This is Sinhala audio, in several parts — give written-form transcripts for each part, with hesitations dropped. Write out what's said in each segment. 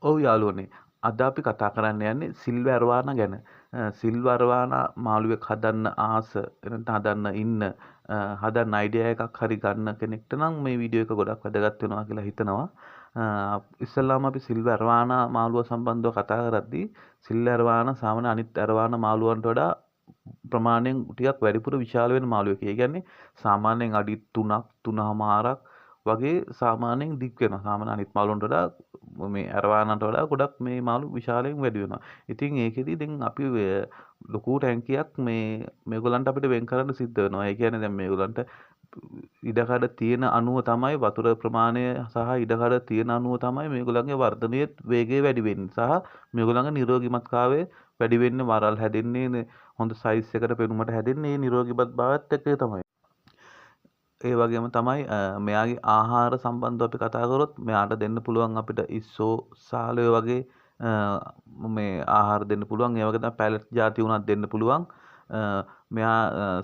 ඔව් යාළුවනේ, අද අපි කතා කරන්න යන්නේ සිල්වර් ඇරවානා ගැන. සිල්වර් ඇරවානා මාළුවෙක් හදන්න ආස, නැත්නම් හදන්න ඉන්න, හදන්න අයිඩියා එකක් හරි ගන්න කෙනෙක්ට නම් මේ වීඩියෝ එක ගොඩක් වැදගත් වෙනවා කියලා හිතනවා. ඉස්සෙල්ලාම අපි සිල්වර් ඇරවානා මාළුව සම්බන්ධව කතා කරද්දී සිල්වර් ඇරවානා සාමාන්‍ය අනිත් ඇරවානා මාළුවන්ට වඩා ප්‍රමාණයෙන් ටිකක් වැඩිපුර විශාල වෙන මාළුවෙක්. ඒ කියන්නේ සාමාන්‍යයෙන් අඩි 3ක් 3.5ක් වගේ සාමාන්‍යයෙන් දික් වෙනවා. සාමාන්‍ය අනිත් මාළුවන්ට වඩා මේ ඇරවානාට වඩා ගොඩක් මේ මාළු විශාලයෙන් වැඩි වෙනවා. ඉතින් ඒකෙදි දැන් අපි ලොකු ටැංකියක් මේගොල්ලන්ට අපිට වෙන් කරන්න සිද්ධ වෙනවා. ඒ කියන්නේ දැන් මේගොල්ලන්ට ඉඩකඩ තියෙන අනුව තමයි වතුර ප්‍රමාණය සහ ඉඩකඩ තියෙන අනුව තමයි මේගොල්ලන්ගේ වර්ධනයේ වේගය වැඩි වෙන්නේ සහ මේගොල්ලන්ගේ නිරෝගීමත්භාවය වැඩි වෙන්නේ, වරල් හැදෙන්නේ හොඳ සයිස් එකට පෙනුමට හැදෙන්නේ මේ නිරෝගීමත් භාවයත් එක්ක තමයි. ඒ වගේම තමයි මෙයාගේ ආහාර සම්බන්ධව අපි කතා කරොත් මෙයාට දෙන්න පුළුවන් අපිට ඉස්සෝ සාලය වගේ මේ ආහාර දෙන්න පුළුවන්. ඒ වගේ තමයි පැලට් ජාති වුණත් දෙන්න පුළුවන්. මෙයා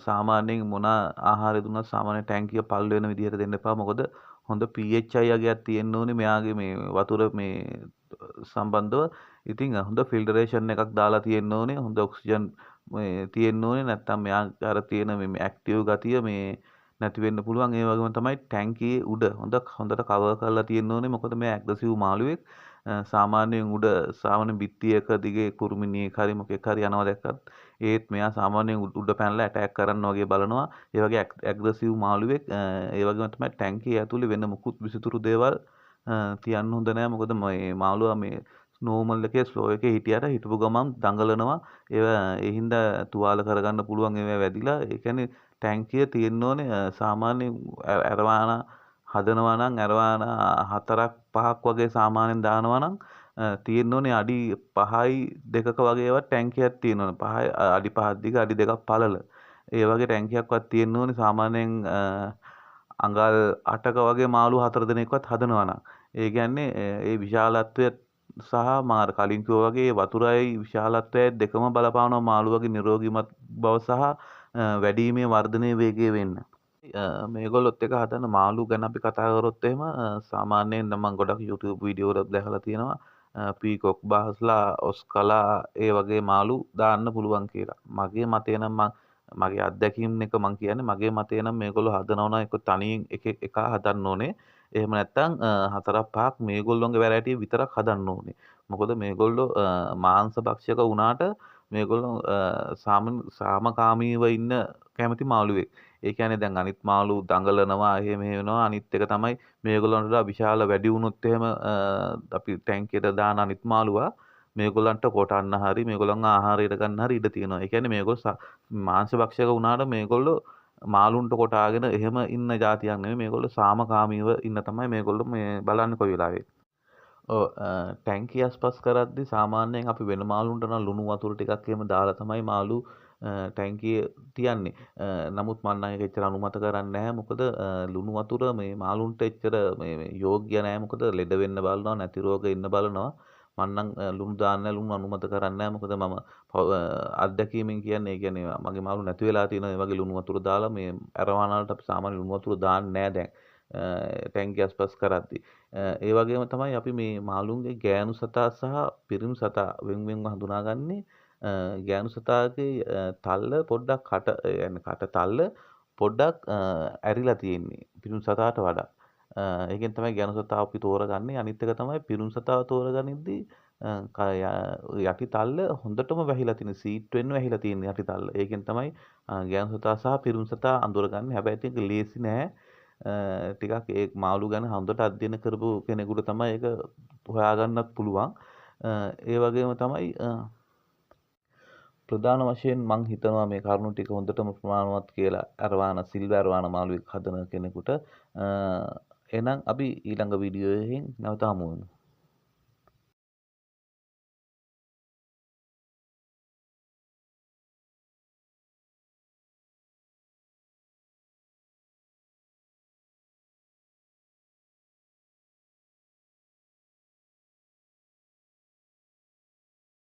සාමාන්‍යයෙන් මොන ආහාරය දුන්නත් සාමාන්‍ය ටැංකිය පල් වෙන විදිහට දෙන්න එපා. මොකද හොඳ pH අගයක් තියෙන්න ඕනේ මෙයාගේ මේ වතුර මේ සම්බන්ධව. ඉතින් හොඳ ෆිල්ටරේෂන් එකක් දාලා තියෙන්න ඕනේ. හොඳ ඔක්සිජන් මේ තියෙන්න ඕනේ. නැත්තම් මෙයා අර තියෙන මේ ඇක්ටිව් ගතිය මේ නැති වෙන්න පුළුවන්. ඒ වගේම තමයි ටැංකියේ උඩ හොඳට කවර් කරලා තියෙන්න ඕනේ. මොකද මෙයා ඇග්‍රසිව් මාළුවෙක්. සාමාන්‍යයෙන් උඩ සාමාන්‍ය බිත්තියක දිගේ කුරුමිනියෙක් හරි මොකෙක් හරි යනවා දැක්කත් ඒත් මෙයා සාමාන්‍යයෙන් උඩ පැනලා ඇටැක් කරන්න වගේ බලනවා. ඒ වගේ ඇග්‍රසිව් මාළුවෙක්. ඒ වගේම තමයි ටැංකිය ඇතුලේ වෙන මොකුත් විසිතුරු දේවල් තියන්න හොඳ නෑ. මොකද මේ මාළුවා මේ නෝමල් එකේ ස්ලෝ එකේ හිටියට හිටපු ගමන් දඟලනවා. ඒවා ඒ හින්දා තුවාල කරගන්න පුළුවන් ඒවා වැදිලා. ඒ කියන්නේ ටැංකිය තියෙන්න ඕනේ සාමාන්‍ය ඇරවානා හදනවා නම් ඇරවානා 4ක් 5ක් වගේ සාමාන්‍යයෙන් දානවා නම් තියෙන්න ඕනේ අඩි 5යි 2ක වගේ ඒවා ටැංකියක් තියෙන්න ඕනේ. 5යි අඩි 5ක් දිග අඩි 2ක් පළල. ඒ වගේ ටැංකියක්වත් තියෙන්න ඕනේ සාමාන්‍යයෙන් අඟල් 8ක වගේ මාළු 4 දෙනෙක්වත් හදනවා නම්. ඒ කියන්නේ ඒ විශාලත්වය සහ මම අර කලින් කිව්වා වගේ වතුරයි විශාලත්වයයි දෙකම බලපානවා මාළුවගේ නිරෝගීමත් බව සහ වැඩිීමේ වර්ධනයේ වේගය වෙන්න. මේගොල්ලොත් එක හදන මාළු ගැන අපි කතා කරොත් එහෙම සාමාන්‍යයෙන් නම් මම ගොඩක් YouTube video වල දැකලා තියෙනවා පීකොක් බාස්ලා ඔස්කලා ඒ වගේ මාළු දාන්න පුළුවන් කියලා. මගේ මතය නම් මං මගේ අත්දැකීම් එක මං කියන්නේ මගේ මතය නම් මේගොල්ලෝ හදනවා නම් එක තනියෙන් එක එක හදන්න ඕනේ. එහෙම නැත්නම් 4ක් 5ක් මේගොල්ලොන්ගේ වැරයිටි විතරක් හදන්න ඕනේ. මොකද මේගොල්ලෝ මාංශ භක්ෂක වුණාට මේගොල්ලෝ සාමකාමීව ඉන්න කැමති මාළුවෙක්. ඒ කියන්නේ දැන් අනිත් මාළු දඟලනවා එහෙම එහෙම වෙනවා. අනිත් එක තමයි මේගොල්ලන්ට වඩා විශාල වැඩි වුණොත් එහෙම අපි ටැංකියට දාන අනිත් මාළුවා මේගොල්ලන්ට කොටන්න හරි මේගොල්ලන් ආහාරයට ගන්න හරි ඉඩ තියෙනවා. ඒ කියන්නේ මේගොල්ලෝ මාංශ භක්ෂක වුණාට මේගොල්ලෝ මාළුන්ට කොටාගෙන එහෙම ඉන්න ජාතියක් නෙමෙයි. මේගොල්ලෝ සාමකාමීව ඉන්න තමයි මේගොල්ලෝ මේ බලන්නේ කොයි වෙලාවෙත්. ඔව් ටැංකිය අස්පස් කරද්දි සාමාන්‍යයෙන් අපි වෙන මාළුන්ට නම් ලුණු වතුර ටිකක් එහෙම දාලා තමයි මාළු ටැංකිය තියන්නේ. නමුත් මං නම් ඒක එච්චර අනුමත කරන්නේ නැහැ. මොකද ලුණු වතුර මේ මාළුන්ට එච්චර මේ යෝග්‍ය නැහැ. මොකද ලෙඩ වෙන්න බලනවා, නැති රෝග එන්න බලනවා. මං නම් ලුණු දාන්නේ නැහැ, ලුණු අනුමත කරන්නේ නැහැ. මොකද මම අත්දැකීමෙන් කියන්නේ, ඒ කියන්නේ මගේ මාළු නැති වෙලා තියෙනවා ඒ වගේ ලුණු වතුර දාලා. මේ ඇරවානා වලට අපි සාමාන්‍ය ලුණු වතුර දාන්නේ නැහැ දැන් ටැංකිය අස්පස් කරද්දි. ඒ වගේම තමයි අපි මේ මාළුන්ගේ ගෑනු සතා සහ පිරිමි සතා වෙන් වෙන්ව හඳුනාගන්නේ. ගෑනු සතාගේ තල්ල පොඩ්ඩක් කට, ඒ කියන්නේ කට තල්ල පොඩ්ඩක් ඇරිලා තියෙන්නේ පිරිමි සතාට වඩා. ඒකෙන් තමයි ගෑනු සතාව අපි තෝරගන්නේ. අනිත් එක තමයි පිරිමි සතාව තෝරගනිද්දී යටි තල්ල හොඳටම වැහිලා තියෙන, සීට් වෙන්න වැහිලා තියෙන යටි තල්ල. ඒකෙන් තමයි ගෑනු සතා සහ පිරිමි සතා අඳුරගන්නේ. හැබැයි ඉතින් ඒක ලේසි නෑ. ටිකක් ඒ මාළු ගැන හොඳට අධ්‍යයන කරපු කෙනෙකුට තමයි ඒක හොයාගන්නත් පුළුවන්. ඒ වගේම තමයි ප්‍රධාන වශයෙන් මං හිතනවා මේ කරුණු ටික හොඳටම ප්‍රමාණවත් කියලා ඇරවානා සිල්වර් ඇරවානා මාළුවෙක් හදන කෙනෙකුට. එහෙනම් අපි ඊළඟ වීඩියෝ එකකින් නැවත හමු වෙමු.